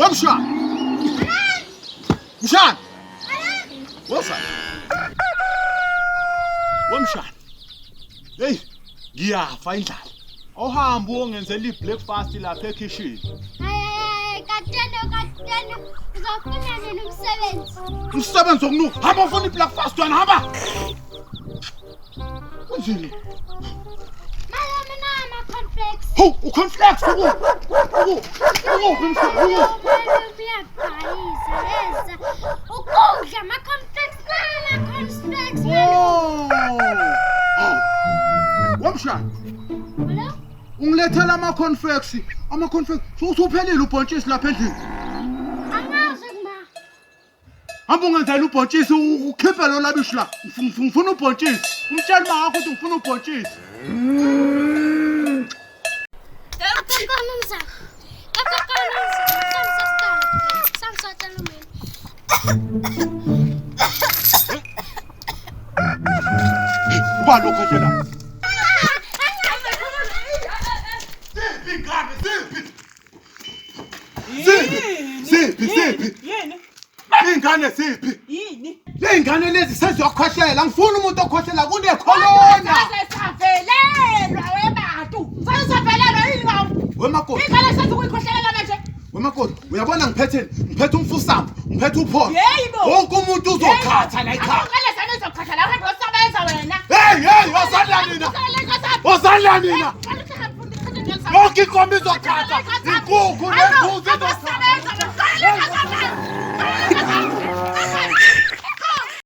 Wemshana. Mshana. Woza. Wemshana. Hey, ngiyafa indlala. Awuhambe uyongenzela i-breakfast lapha ekhishini. Hayi, kapteni, kapteni, uzofuna nini umsebenzi? Umsebenzi wokunuka. Hamba ufuna i-breakfast wena hamba. Kunjini? Malume nama-cornflakes. Hawu, u-cornflakes uku. Uku. Ukuphi mshana? Uku. Malume uyabhayiza, yeza. Ukudla ama-cornflakes, nama-cornflakes, malume. Oh. Hawu. Wemshana. Hello? Ungilethela ama-cornflakes. Ama-cornflakes. Usuphelile ubhontshisi lapha endlini. Angazi kuma. Hamba ungenzela ubhontshisi ukhiphe lo labishi la. Ngifuna ubhontshisi. Umtshele uma wakho ukuthi ngifuna ubhontshisi. Akakona umzamo. Akakona umzamo. Samsasitolo. Samsatshela umini. Uba lokho nje la. Ziphi ingane ziphi? Ziphi? Ziphi ziphi? Yini? Ingane ziphi? Yini? Ley'ngane lezi seziyokhwehlela. Ngifuna umuntu okhwehlela kunekhorona. Saze savelelwa webantu. Saze savelelwa yini ngawo? Wemakoti. Ingane sethi ukuyikhwehlelela manje. Wemakoti, uyabona ngiphetheni? Ngiphethe umfusamo, ngiphethe uphondo. Yebo. Wonke umuntu uzokhatha la ekhaya. Ingane zami izokhatha la uhambe uyosebenza wena. Hey, hey, wozani nina. Wozani nina. Yonke inkomo izokhatha. Inkukhu nembuzi izokhatha.